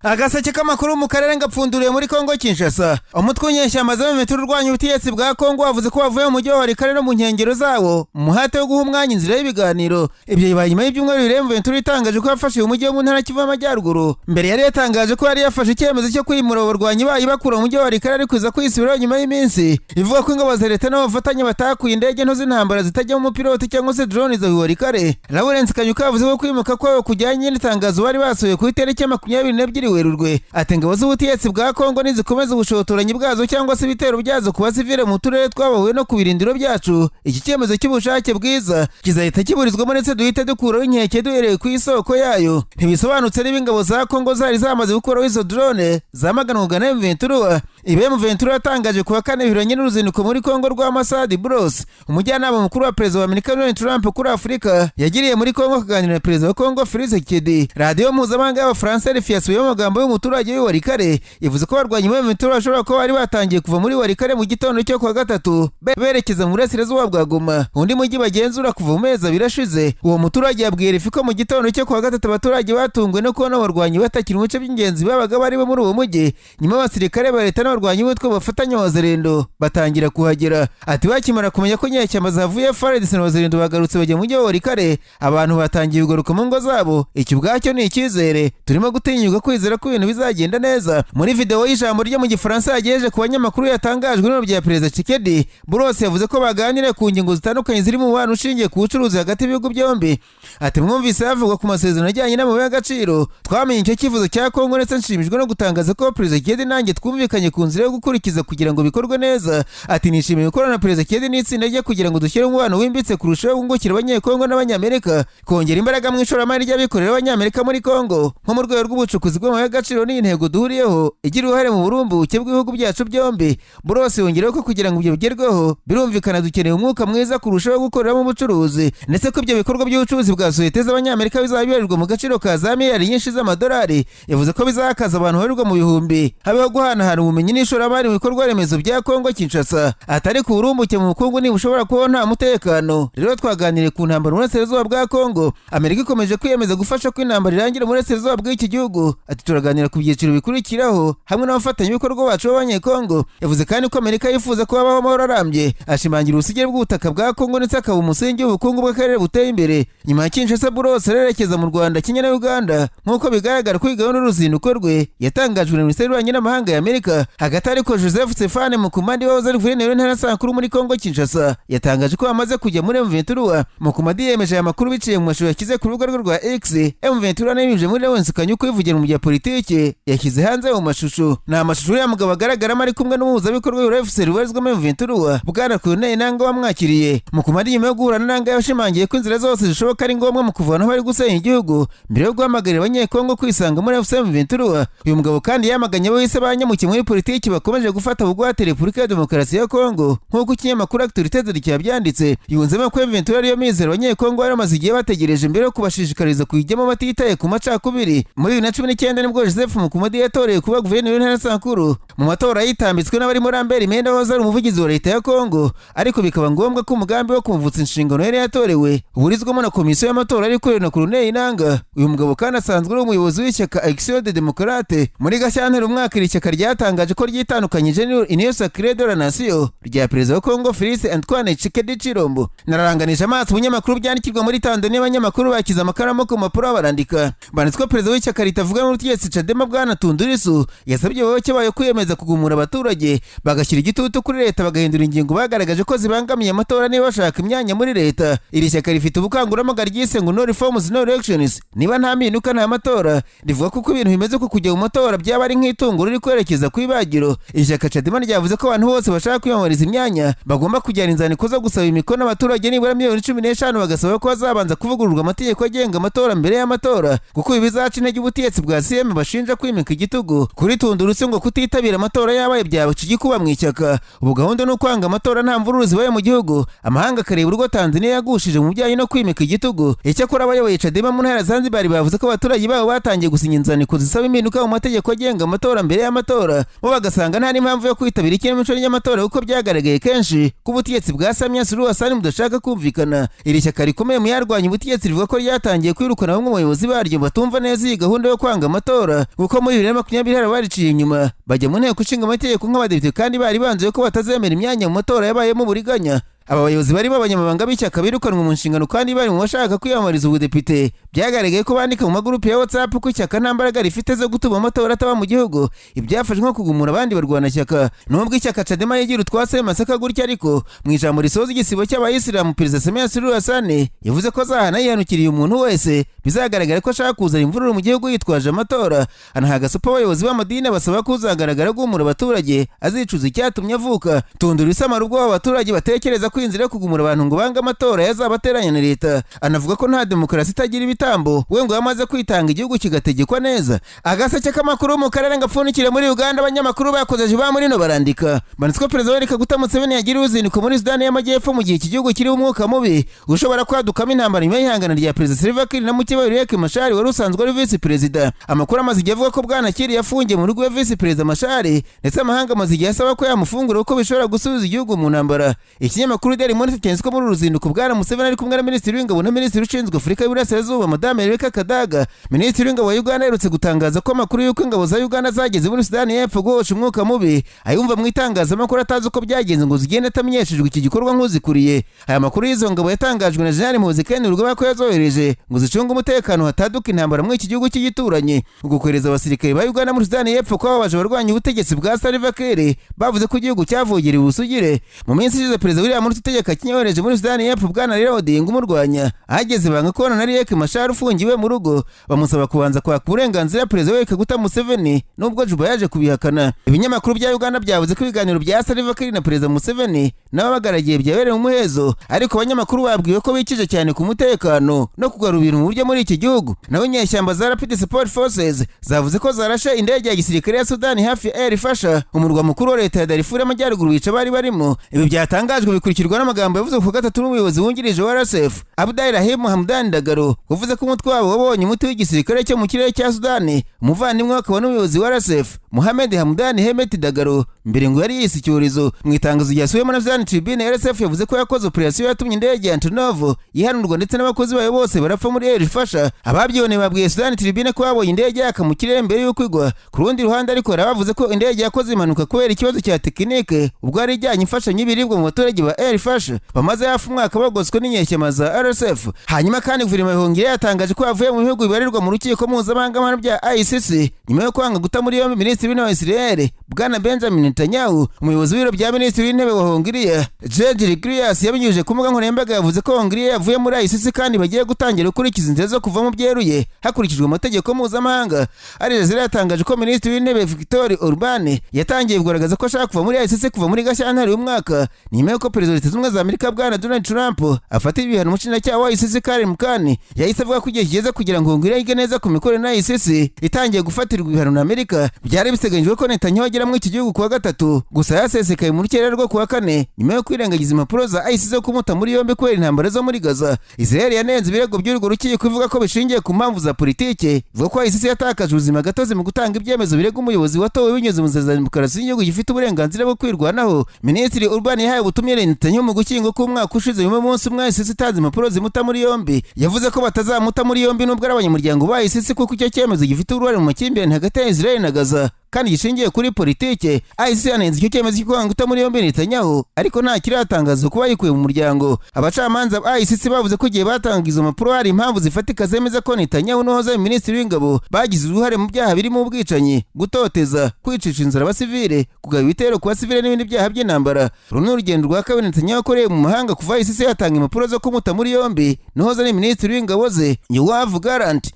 Agaseke k'amakuru mu karere ngapfunduriye muri Kongo Kinshasa. Umutwe w'inyeshyamba za M23 urwanya ubutegetsi bwa Kongo wavuze ko wavuye mu mujyi wa Walikale no mu nkengero zawo mu muhate wo guha umwanya inzira y'ibiganiro. Ibyo bibaye nyuma y'ibyumweru bibiri M23 itangaje ko yafashe uyu mujyi wo mu ntara Kivu y'Amajyaruguru. Mbere yari yatangaje ko yari yafashe icyemezo cyo kwimura abo barwanyi bayo bakura mu mujyi wa Walikale, ariko iza kwisubiraho nyuma y'iminsi ivuga ko ingabo za leta n'abafatanya batakuye indege nto z'intambara zitajyamo umupilote cyangwa se drone za Walikale. Lawrence Kanyuka yavuze ko kwimuka kwabo kujyanye n'itangazo bari basohoye ku itariki ya 22 Werurwe. Ati ingabo z'ubutegetsi bwa Kongo nizikomeza ubushotoranyi bwazo cyangwa se ibitero byazo ku basivile mu turere twabahuye no ku birindiro byacu, iki cyemezo cy'ubushake bwiza kizahita kiburizwamo ndetse duhite dukuraho inkeke duhereye ku isoko yayo. Ntibisobanutse niba ingabo za Kongo zari zamaze gukuraho izo drone zamaganwaga na M23. Ibi M23 yatangaje kuwa kane biranye n'uruzinduko muri Kongo rwa Massad Boulos, umujyanama mukuru wa perezida wa Amerika Donald Trump kuri Afurika, yagiriye muri Kongo akaganira na perezida wa Kongo Felix Tshisekedi. Radiyo mpuzamahanga y'Abafaransa RFI yasubiyemo amagambo y'umuturage w'i Walikale, ivuze ko abarwanyi ba M23 bashobora kuba bari batangiye kuva muri Walikale mu gitondo cyo kuwa gatatu berekeza mu burasirazuba bwa Goma, undi mujyi bagenzura kuva mu mezi 2 ashize. Uwo muturage yabwiye RFI ko mu gitondo cyo kuwa gatatu abaturage batunguwe no kubona abarwanyi batakiri mu bice by'ingenzi babaga barimo muri uwo mujyi, nyuma abasirikare ba leta n'abarwanyi b'umutwe bafatanya Wazalendo batangira kuhagera. Ati bakimara kumenya ko inyeshyamba zavuye FARDC na Wazalendo bagarutse bajya mu mujyi wa Walikale, abantu batangiye kugaruka mu ngo zabo. Iki ubwacyo ni icyizere, turimo gutinyuka kwizera ko ibintu bizagenda neza. Muri video y'ijambo ryo mu Gifaransa yagejeje ku banyamakuru yatangajwe n'ibiro bya perezida Tshisekedi, Boulos yavuze ko baganiriye ku ngingo zitandukanye zirimo umubano ushingiye ku bucuruzi hagati y'ibihugu byombi. Ati mwumvise havugwa ku masezerano ajyanye n'amabuye y'agaciro, twamenye icyo cyifuzo cya Kongo ndetse nshimishijwe no gutangaza ko perezida Tshisekedi nanjye twumvikanye ku nzira yo gukurikiza kugira ngo bikorwe neza. Ati nishimiye gukorana na perezida Tshisekedi n'itsinda rye kugira ngo dushyire umubano wimbitse kurushaho wungukira Abanyekongo n'Abanyamerika, kongera imbaraga mu ishoramari ry'abikorera b'Abanyamerika muri Kongo nko mu rwego rw'ubucukuzi bw'amabuye y'agaciro ni intego duhuriyeho igira uruhare mu burumbuke bw'ibihugu byacu byombi. Boulos yongereho ko kugira ngo ibyo bigerweho birumvikana dukeneye umwuka mwiza kurushaho gukoreramo ubucuruzi, ndetse ko ibyo bikorwa by'ubucuruzi bwa sosiyete z'Abanyamerika bizaba bibarirwa mu gaciro ka za miliyari nyinshi z'amadolari. Yavuze ko bizakaza abantu babarirwa mu bihumbi, habeho guhanahana ubumenyi n'ishoramari mu bikorwa remezo bya Kongo Kinshasa. Atari ku burumbuke mu bukungu ntibushobora kubaho nta mutekano. Rero twaganiriye ku ntambara mu burasirazuba bwa Kongo. Amerika ikomeje kwiyemeza gufasha ko intambara irangira mu burasirazuba bw'iki gihugu. Ati turaganira ku byiciro bikurikiraho hamwe n'abafatanyabikorwa bacu b'Abanyekongo. Yavuze kandi ko Amerika yifuza ko habaho amahoro arambye, ashimangira ubusugire bw'ubutaka bwa Kongo ndetse akaba umusingi w'ubukungu bw'akarere buteye imbere. Nyuma ya Kinshasa, Boulos arerekeza mu Rwanda, Kenya na Uganda nk'uko bigaragara kuri gahunda y'uruzinduko rwe yatangajwe na Minisiteri y'Ububanyi n'Amahanga ya Amerika. Hagati ariko, Joseph Stefane Mukumadi wahoze ari guverineri w'intara Sankuru muri Kongo Kinshasa yatangaje ko bamaze kujya muri M23. Mukumadi yemeje aya makuru biciye mu mashusho yashyize ku rubuga rwe rwa X. M23 yanabinyujije muri Lawrence Kanyuka wivugira mu bya politiki yashyize hanze ayo mashusho. Ni amashusho uriya mugabo agaragaramo ari kumwe n'umuhuzabikorwa wa AFC rubarizwamo M23, Bwana Corneille Nanga, wamwakiriye. Mukumadi nyuma yo guhura na Nanga yashimangiye ko inzira zose zishoboka ari ngombwa mu kuvanaho bari gusenya igihugu, mbere yo guhamagarira Abanyekongo kwisanga muri AFC M23. Uyu mugabo kandi yamaganye abo yise abanyamuke muri politiki bakomeje gufata bugwate Repubulika ya Demokarasi ya Kongo, nk'uko ikinyamakuru Actualité cyabyanditse. Yunzemo ko M23 ariyo mizero Abanyekongo bari bamaze igihe bategereje, mbere yo kubashishikariza kuyijyamo batitaye ku macakubiri. Muri 2019 nibwo Joseph Mukumadi yatoreye kuba guverineri w'intara Sankuru mu matora yitambitswe n'abarimo Lambert Mende wahoze ari umuvugizi wa leta ya Kongo, ariko bikaba ngombwa ko umugambi wo kumuvutsa inshingano yari yatorewe uburizwamo na komisiyo y'amatora ari ikorera na Corneille Nanga. Uyu mugabo kandi asanzwe ari umuyobozi w'ishyaka Action des Démocrates. Muri Gashyantare umwaka iri shyaka ryatangaje ko ryitandukanyije n'Union Sacrée de la Nation rya perezida wa Kongo Felix Antoine Tshisekedi Tshilombo. Nararanganije amaso ibinyamakuru byandikirwa muri Tanzania, abanyamakuru bakize amakaramu ku mpapuro barandika. Banditse ko perezida w'ishyaka ritavuga n'ubutegetsi Chadema, Bwana Tundu Lissu, yasabye abayoboke bayo kwiyemeza kugumura abaturage, bagashyira igitutu kuri leta, bagahindura ingingo bagaragaje ko zibangamiye amatora niba bashaka imyanya muri leta. Iri shyaka rifite ubukangurambaga ryise ngo "No reforms, no elections", niba nta mpinduka nta matora. Rivuga ko uko ibintu bimeze ko kujya mu matora byaba ari nk'itungo riri kwerekeza ku ibagiro. Ishyaka Chadema ryavuze ko abantu bose bashaka kwiyamamariza imyanya bagomba kujyana inzandiko zo gusaba imikono abaturage nibura miliyoni 15, bagasaba ko hazabanza kuvugururwa amategeko agenga amatora mbere y'amatora, kuko ibi bizaca intege ubutegetsi bwa CCM bashinja kwimika igitugu. Kuri Tundu Lissu, ngo kutitabira amatora yabaye byabaca igikuba mu ishyaka. Ubu gahunda ni ukwanga amatora nta mvururu zibaye mu gihugu, amahanga akareba urwo Tanzania yagushije mu bijyanye no kwimika igitugu. Icyakora abayoboye Chadema mu ntara ya Zanzibar bavuze ko abaturage babo batangiye gusinya inzandiko zisaba impinduka mu mategeko agenga amatora mbere y'amatora. Bo Bagasanga nta n'impamvu yo kwitabira ikinamico ry'amatora, kuko byagaragaye kenshi ko ubutegetsi bwa Samia Suluhu Hassan budashaka kumvikana. Iri shyaka rikomeye mu yarwanya ubutegetsi rivuga ko ryatangiye kwirukana bamwe mu bayobozi baryo batumva neza iyi gahunda yo kwanga amatora, kuko muri 2020 hari abariciye inyuma bajya mu Nteko Ishinga Amategeko nk'abadepite, kandi bari banzuye ko batazemera imyanya mu matora yabayemo uburiganya. Aba bayobozi barimo abanyamabanga b'ishyaka birukanwe mu nshingano kandi bari mu bashaka kwiyamamariza ubudepite. Byagaragaye ko bandika mu magurupe ya WhatsApp ko ishyaka nta mbaraga rifite zo gutuma amatora ataba mu gihugu, ibyafashwe nko kugumura abandi barwanashyaka. Nubwo ishyaka Chadema yigira utwase Masaka gutya, ariko mu ijambo risoza igisibo cy'Abayisilamu, Perezida Samia Suluhu Hassan yavuze ko azahana yihanukiriye umuntu wese bizagaragara ko ashaka kuzana imvururu mu gihugu yitwaje amatora. Anaha agasopo abayobozi b'amadini, basaba ko uzagaragara guhumura abaturage azicuza icyatumye avuka. Tundu Lissu amara ubwoba abaturage batekereza ko inzira yo kugumura abantu ngo bange amatora yazabateranya na leta. Anavuga ko nta demokarasi itagira ibitambo, we ngo yamaze kwitanga igihugu kigategekwa neza. Agaseke k'amakuru mu karere ngapfundikire muri Uganda. Abanyamakuru bakozeje ba muri no barandika banditse ko Perezida Yoweri Kaguta Museveni yagiriye uruzinduko muri Sudani y'Amajyepfo, mu gihe iki gihugu kiriho umwuka mubi ushobora kwadukamo intambara nyuma y'ihangana rya Perezida Salva Kiir na mukeba Riek Machar wari usanzwe ari visi perezida. Amakuru amaze igihe avuga ko Bwana Kiir yafungiye mu rugo rwa visi perezida Machar, ndetse amahanga amaze igihe asaba ko yamufungura kuko bishobora gusubiza igihugu mu ntambara. Ikinyamakuru Daily Monitor cyanditse ko muri uru ruzinduko Bwana Museveni ari kumwe na Minisitiri w'Ingabo na Minisitiri ushinzwe Afurika y'Iburasirazuba, Madame Rebecca Kadaga. Minisitiri w'Ingabo wa Uganda aherutse gutangaza ko amakuru y'uko ingabo za Uganda zageze muri Sudani y'Epfo guhosha umwuka mubi ayumva mu itangazamakuru, atazi uko byagenze ngo zigende atamenyeshejwe iki gikorwa nk'uzikuriye. Aya makuru y'izo ngabo yatangajwe na Jenerali Muhoozi Kainerugaba ko yazohereje ngo zicunge umutekano hataduka intambara muri iki gihugu cy'igituranyi. Uku kohereza abasirikare ba Uganda muri Sudani y'Epfo kwababaje abarwanya ubutegetsi bwa Salva Kiir, bavuze ko igihugu cyavogereye ubusugire. Mu minsi ishize, Perezida William Ruto utegeka Kenya yohereje muri Sudani y'Epfo Bwana Raila Odinga umurwanya. Ahageze banga kubona na Riek Machar ufungiwe mu rugo, bamusaba kubanza kwaka uburenganzira Perezida Yoweri Kaguta Museveni, nubwo Juba yaje kubihakana. Ibinyamakuru bya Uganda byavuze ko ibiganiro bya Salva Kiir na Perezida Museveni n'ababagaragiye byabereye mu muhezo, ariko abanyamakuru babwiwe ko bikije cyane ku mutekano no kugarura ibintu mu buryo muri iki gihugu. Naho inyeshyamba za Rapid Support Forces zavuze ko zarashe indege ya gisirikare ya Sudani hafi ya El Fasher, umurwa mukuru wa leta ya Darfur y'Amajyaruguru, bica bari barimo. Ibi byatangajwe bikurikirwa n'amagambo yavuze ku gatatu n'umuyobozi wungirije wa RSF, Abdel Hamdan Dagalo, wavuze ko umutwe wabo wabonye umuti w'igisirikare cyo mu kirere cya Sudani. Umuvandimwe we akaba n'umuyobozi wa RSF, Mohamed Hamdan Hemeti Dagalo, mbere ngo yari yise icyorezo. Mu itangazo ryasuwemo na Sudan Tribune, RSF yavuze ko yakoze operasiyo yatumye indege ya Antonov ihanurwa ndetse n'abakozi bayo bose barapfa muri El Fasher. Ababyiboneye babwiye Sudan Tribune ko babonye indege yaka mu kirere mbere y'uko igwa. Ku rundi ruhande ariko, hari abavuze ko indege yakoze impanuka kubera ikibazo cya tekinike ubwo yari ijyanye imfashanyo y'ibiribwa mu baturage ba El Fasher bamaze hafi umwaka bagoswe n'inyeshyamba za RSF. Hanyuma kandi, guverinoma ya Hongiriya yatangaje ko yavuye mu bihugu bibarirwa mu rukiko mpuzamahanga mpanabyaha ICC nyuma yo kwanga guta muri yombi Minisitiri w'Intebe wa Israel, Bwana Benjamin Netanyahu. Umuyobozi w'ibiro bya Minisitiri w'Intebe wa Hongiriya, Gergely Gulyas, yabinyujije ku mbuga nkoranyambaga, yavuze ko Hongiriya yavuye muri ICC kandi bagiye gutangira gukurikiza inzira zo kuvamo byeruye hakurikijwe amategeko mpuzamahanga. Al Jazeera yatangaje ko Minisitiri w'Intebe Viktor Orban yatangiye kugaragaza ko ashaka kuva muri ICC kuva muri Gashyantare uyu mwaka, nyuma y'uko Perezida wa Leta Zunze Ubumwe za Amerika, Bwana Donald Trump, afata ibihano umushinjacyaha wa ICC Karim Khan. Yahise avuga ko igihe kigeze kugira ngo Hongiriya yige neza ku mikorere na ICC itangiye gufatirwa ibihano na Amerika. Byari biteganyijwe ko Netanyahu agera muri iki gihugu kuwa gatatu, gusa yasesekaye mu rukerera rwo kuwa kane nyuma yo kwirengagiza impapuro za ICC zo kumuta muri yombi kubera intambara zo muri Gaza. Israel yanenze ibirego by'urwo rukiko, ivuga ko bishingiye ku mpamvu za politike. Ivuga ko ICC yatakaje ubuzima gatozi mu gutanga ibyemezo birega umuyobozi watowe binyuze mu nzira za demokarasi y'igihugu gifite uburenganzira bwo kwirwanaho. Minisitiri Orban yahaye ubutumire Netanyahu mu Gushyingo k'umwaka ushize, nyuma y'umunsi umwe ICC itanze impapuro zimuta muri yombi. Yavuze ko batazamuta muri yombi nubwo ari abanyamuryango ba ICC, kuko icyo cyemezo gifite uruhare mu makimbirane hagati ya Israel na Gaza kandi gishingiye kuri politike. ICC yanenze icyo cyemezo cyo kwanga guta muri yombi Netanyahu, ariko nta kiratangazwa kuba yikuye mu muryango. Abacamanza ba ICC bavuze ko igihe batanga izo mpapuro hari impamvu zifatika zemeza ko Netanyahu n'uwahoze ari minisitiri w'ingabo bagize uruhare mu byaha birimo ubwicanyi, gutoteza, kwicisha inzara abasivile, kugaba ibitero ku basivile n'ibindi byaha by'intambara. Uru ni urugendo rwa kabiri Netanyahu akoreye mu mahanga kuva ICC yatanga impapuro zo kumuta muri yombi n'uwahoze ari minisitiri w'ingabo ze, Yoav Gallant.